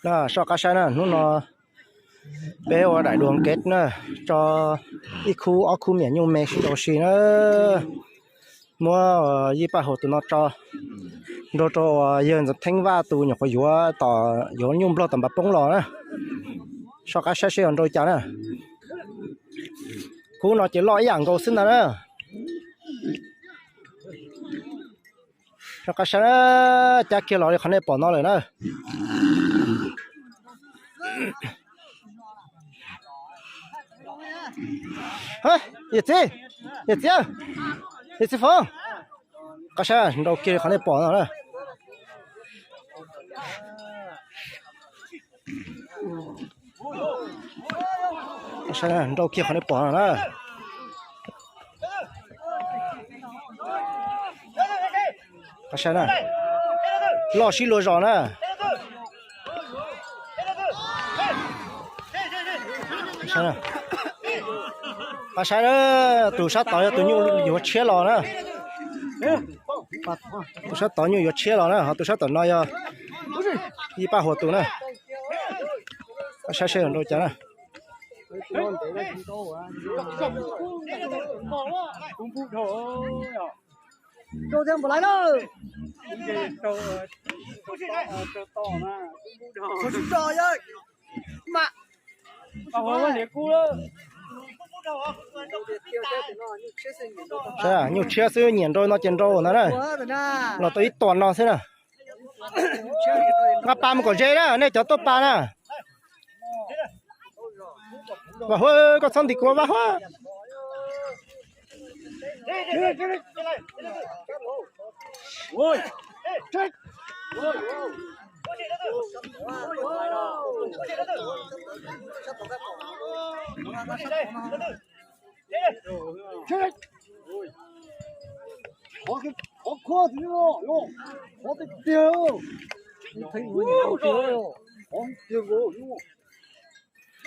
Soj qab saib na, hnub no peb ua daim dua kev na, tso ib khub ob khub me nyuj me sib nrau si na. Muab yij Paj Huas tus no tso nrau rau uas yawg Ntxoov Theeb Vaj tus nyuam qhuav yuav tom, yuav nyuj nplog tom Npav Poob los na. Soj qab saib seb yuav nrau cas na. Khub no ces loj ib yam nkaus xwb ntag na. Soj qab saib na, cab kiag los li qhov nej pom no lawm na. Yawm txiv, yawm txiv, yawm txiv Foom, qab saib nrau kiag li qhov nej pom no na. Nrau kiag qhov nej pom no na. Loj sib luag zos na. Qab saib, tus sab tod yog tus nyuj yuav tshiab los na. Tus sab tod nyuj yuav tshiab los na, ho tus sab tom no yog yij Paj Huas tus na. Qab saib seb nrau cas na. Nyuj tshiab xwb, nyiam nrau no ces nrau ntag na. Los tau ib tuam no xwb na. Nqa pas mus kom ze na, nej cov tuaj pas na. Vam Huab, koj txhob ntim kuv Vam Huab.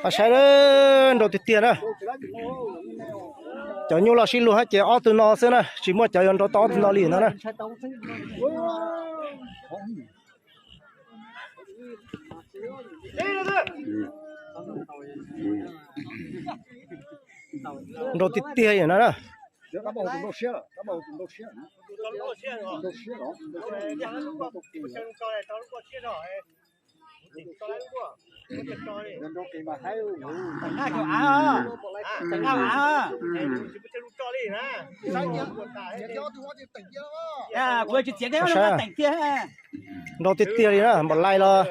Qab saib, nrau tiag tiag na. Cov nyuj loj sib luag hab ces ob tug no xwb na, tsis muaj cov yuav nrau tau ob tug no li no na. Nrau tiag tiag li no na. Kuv tsis txiav, nrau tiag tiag li na, npaum lai los.